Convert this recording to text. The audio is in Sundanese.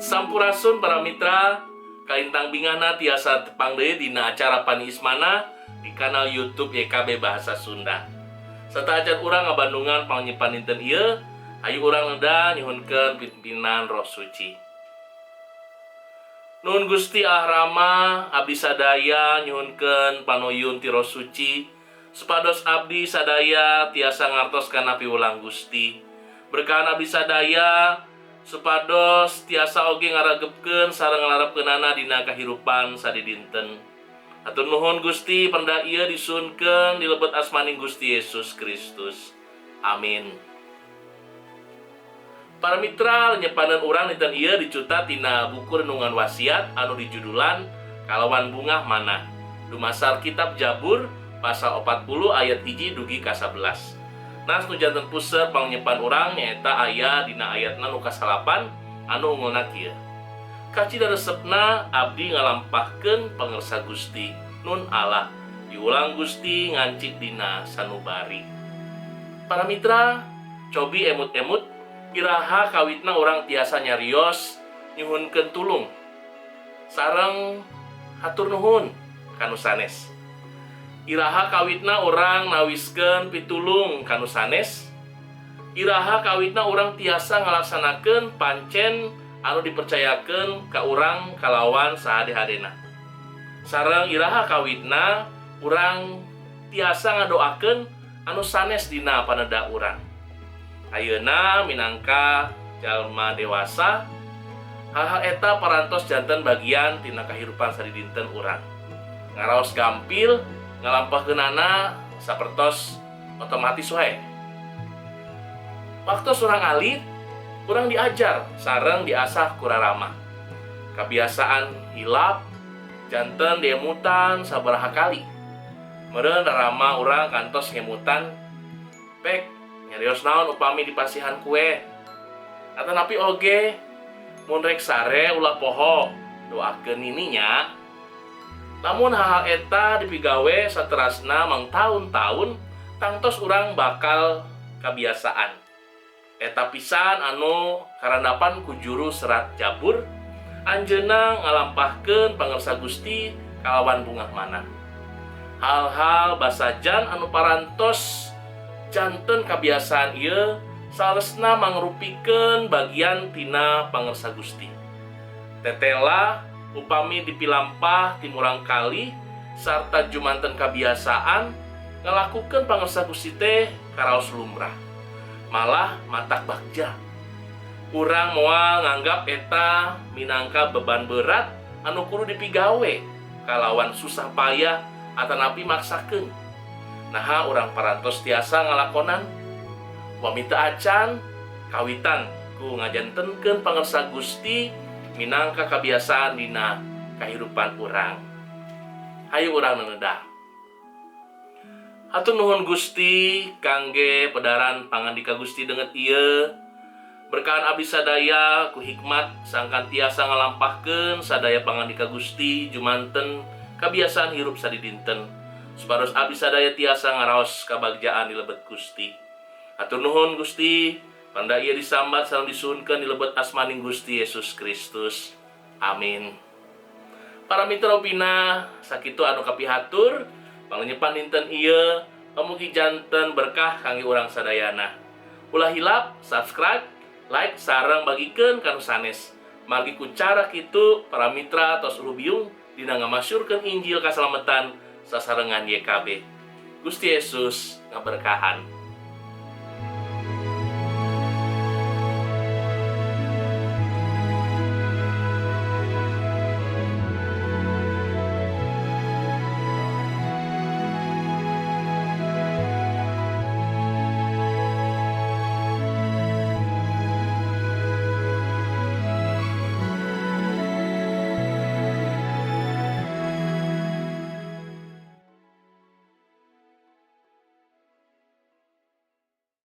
Sampurasun, para mitra. Kalintang bingahna tiasa tepang deui dina acara Paniis Mana di kanal YouTube YKB Bahasa Sunda. Sateuacan urang ngabandungan panglenyepan dinten ieu, hayu urang neda nyuhunkeun pimpinan Roh Suci. Nuhun, Gusti Allah Rama, abdi sadaya nyuhunkeun panuyun ti Roh Suci supados abdi sadaya tiasa ngartos kana piwulang Gusti. Berkahan abdi sadaya supados tiasa oge ngaragebkeun sareng ngalarapkeunana dina kahirupan sadidinten. Hatur nuhun, Gusti, panda ieu disuhunkeun di lebet asmaning Gusti Yesus Kristus. Amin. Para mitra, lenyepanan urang dinten ieu dicuta tina buku Renungan Wasiat anu dijudulan Kalawan Bungah Manah. Dumasar kitab Jabur pasal 40 ayat 1 dugi ka 11. Nas nu janten puseur panglenyepan urang nyaeta aya dina ayatna nu kasalapan anu unggulna kieu. Kacida resepna abdi ngalampahkeun pangersa Gusti nun Allah, piwulang Gusti ngancik dina sanubari. Para mitra, cobi emut-emut, iraha kawitna urang tiasa nyarios nyuhunkeun tulung sareng hatur nuhun kanu sanes? Iraha kawitna urang nawiskeun pitulung kanu sanes? Iraha kawitna urang tiasa ngalaksanakeun pancen anu dipercayakeun ka urang kalawan sahade-hadena? Sareng iraha kawitna urang tiasa ngadoakeun anu sanes dina paneda urang? Ayeuna minangka jalma dewasa, hal-hal eta parantos janten bagian tina kahirupan sadidinten urang. Ngaraos gampil ngalampahkeunana sapertos otomatis wae. Waktu urang alit, urang diajar sareng diasah ku rarama. Kebiasaan hilap janten diemutan sabaraha kali. Meureun rarama urang kantos ngemutan, "Pek, nyarios naon upami dipasihan kue?" Atanapi oge, "Mun rek sare ulah poho doakeun nini nya." Lamun hal-hal eta dipigawe saterasna mangtaun-taun, tangtos urang bakal kebiasaan. Eta pisan anu karandapan ku juru serat Jabur. Anjeunna ngalampahkeun pangersa Gusti kalawan bungah manah. Hal-hal basajan anu parantos janten kebiasaan ieu saleresna mangrupikeun bagian tina pangersa Gusti. Tetela upami dipilampah ti murangkalih sarta jumanten kebiasaan, ngalakukeun pangersa Gusti teh karaos lumrah, malah matak bagja. Urang moal nganggap eta minangka beban berat anu kudu dipigawe kalawan susah payah atanapi maksakeun. Naha urang parantos tiasa ngalakonan? Upami teu acan, kawitan ku ngajantenkeun pangersa Gusti minangka kebiasaan dina kahirupan urang. Hayu urang nenedah. Hatur nuhun, Gusti, kangge pedaran pangandika Gusti denget ieu. Berkahan abdi sadaya ku hikmat sangkan tiasa ngalampahkeun sadaya pangandika Gusti jumanten kebiasaan hirup sadidinten, supados abdi sadaya tiasa ngaraos kabagjaan di lebet Gusti. Hatur nuhun, Gusti. Panda ieu disambat sareng disuhunkeun di lebet asmaning Gusti Yesus Kristus. Amin. Para mitra opina, sakitu anu kapihatur panglenyepan dinten ieu. Pamugi janten berkah kangge urang sadayana. Ulah hilap subscribe, like, sareng bagikeun ka nu sanes. Margi ku cara kitu para mitra tos biung dina ngamasyurkeun Injil kasalamatan sasarengan YKB. Gusti Yesus ngaberkahan.